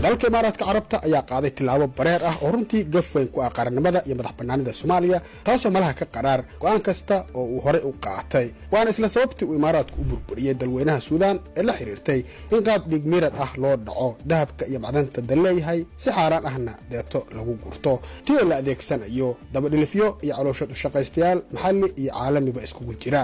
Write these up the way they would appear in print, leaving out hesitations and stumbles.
Dalka Imaaraadka Carabta ayaa qaaday tilaabo bareer ah oo runtii gaf weyn ku ah qarannimada iyo madax bannaanida Soomaaliya, taasoo malaha ka qaraar go'aan kasta oo uu horey u qaatay. Waana isla sababtii uu Imaaraadku u burburiyey dalweynaha Suudaan ee la xiriirtay in qaab dhiigmiirad ah loo dhaco dahabka iyo macdanta dal leeyahay, si xaaraan ahna deeto lagu gurto, tii oo la adeegsanayo dabadhilifyo iyo calooshood u shaqaystayaal maxalli iyo caalamiba iskugu jira.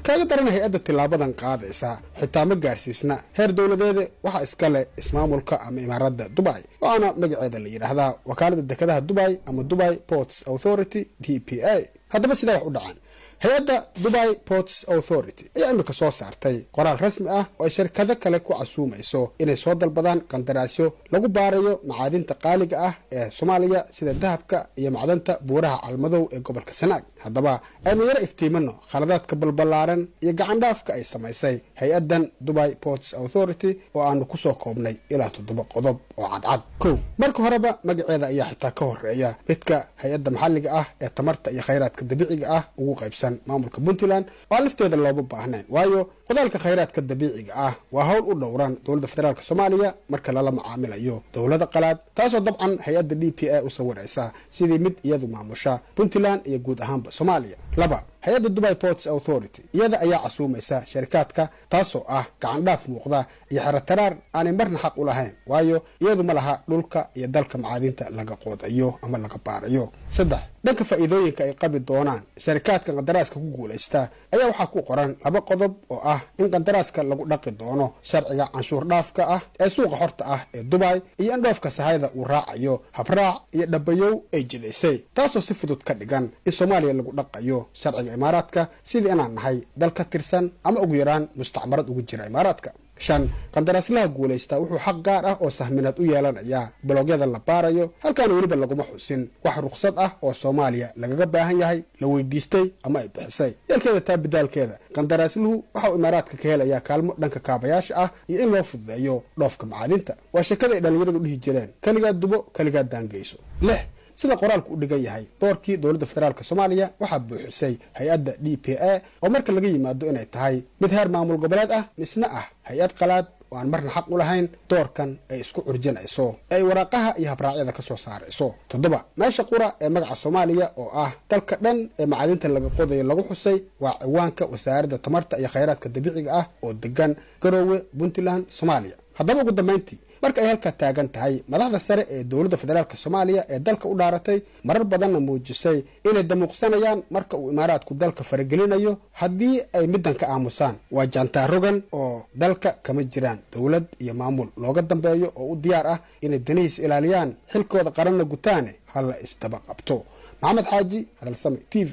Kaaga daran, hay-adda tilaabadan qaadaysa xitaa ma gaarsiisna heer dowladeede. Waxaa iskale ismaamulka ama Imaaradda Dubay, waxaana magaceeda la yidhaahdaa Wakaalada Dekedaha Dubay ama Dubai Ports Authority, DPA. Haddaba, sidaa wax u dhacaan? Hay-adda Dubai Ports Authority ayaa imika soo saartay qoraal rasmi ah oo ay shirkado kale ku casuumayso inay soo dalbadaan qandaraasyo lagu baarayo macaadinta qaaliga ah ee Soomaaliya, sida dahabka iyo macdanta buuraha Calmadow ee gobolka Sanaag. Haddaba, aynu yaro iftiimano khaladaadka balballaaran iyo gacandhaafka ay samaysay hay-addan Dubai Ports Authority, oo aanu kusoo koobnay ilaa toddoba qodob oo cadcad. Kow, marka horeba magaceeda ayaa xitaa ka horeeya midka hay-adda maxalliga ah ee tamarta iyo khayraadka dabiiciga ah ugu qaybsan maamulka Puntland, oo aan lafteeda looma baahnayn, waayo qodaalka khayraadka dabiiciga ah waa hawl u dhowran dowladda federaalka Soomaaliya marka lala macaamilayo dowlada qalaad, taasoo dabcan hay-adda DPA u sawiraysa sidii mid iyadu maamusha Puntland iyo guud ahaanba Soomaaliya. Laba, hay-adda Dubai Ports Authority iyada ayaa casuumaysa sharikaadka, taasoo ah gacandhaaf muuqda iyo xerotaraar aanay marna xaq u lahayn, waayo iyadu ma laha dhulka iyo dalka macaadinta laga qoodayo ama laga baarayo. Saddex, dhanka faa'iidooyinka ay qabi doonaan sharikaadka qandaraaska ku guulaysta ayaa waxaa ku qoran laba qodob oo ah in qandaraaska lagu dhaqi doono sharciga canshuur dhaafka ah ee suuqa xorta ah ee Dubay, iyo in dhoofka sahayda uu raacayo habraac iyo dhabayow ay jidaysay, taasoo si fudud ka dhigan in Soomaaliya lagu dhaqayo sharciga Imaaraadka, sidii inaan nahay dal ka tirsan ama ugu yaraan mustacmarad ugu jira Imaaraadka. Shan, qandaraaslaha guulaysta wuxuu xaq gaar ah oo sahminaad u yeelanayaa baloogyada la baarayo. Halkaana weliba laguma xusin wax ruqsad ah oo Soomaaliya lagaga baahan yahay, la weydiistay ama ay bixisay. Yeelkeeda, taa bidaalkeeda, qandaraasluhu waxa uu Imaaraadka ka helayaa kaalmo dhanka kaabayaasha ah iyo in loo fududeeyo dhoofka macaadinta. Waa sheekada ay dhallinyaradu dhihi jireen: "Keligaa dubo, keligaa daangeyso." Lix, sida qoraalku u dhigan yahay, doorkii dowladda federaalka Soomaaliya waxaa buuxisay hay-adda DPA, oo marka laga yimaado inay tahay mid heer maamul goboleed ah, misna ah hay-ad qalaad oo aan marna xaq u lahayn doorkan ay isku curjinayso ee ay waraaqaha iyo habraacyada ka soo saarayso. Toddoba, meesha qura ee magaca Soomaaliya oo ah dalka dhan ee macaadinta laga qodayo lagu xusay waa ciwaanka Wasaaradda Tamarta iyo Khayraadka Dabiiciga ah oo degan Garoowe, Puntland, Soomaaliya. Haddaba, ugu dambayntii, marka ay halkaa taagan tahay, madaxda sare ee dowladda federaalka Soomaaliya ee dalka u dhaaratay, marar badanna muujisay inay damuuqsanayaan marka uu Imaaraadku dalka faragelinayo, haddii ay middan ka aamusaan, waa jaantaarogan oo dalka kama jiraan dowlad iyo maamul looga dambeeyo oo u diyaar ah inay danihiis ilaaliyaan, xilkooda qaranna gutaane. Hala isdaba qabto. Maxamed Xaaji, Hadalsame TV.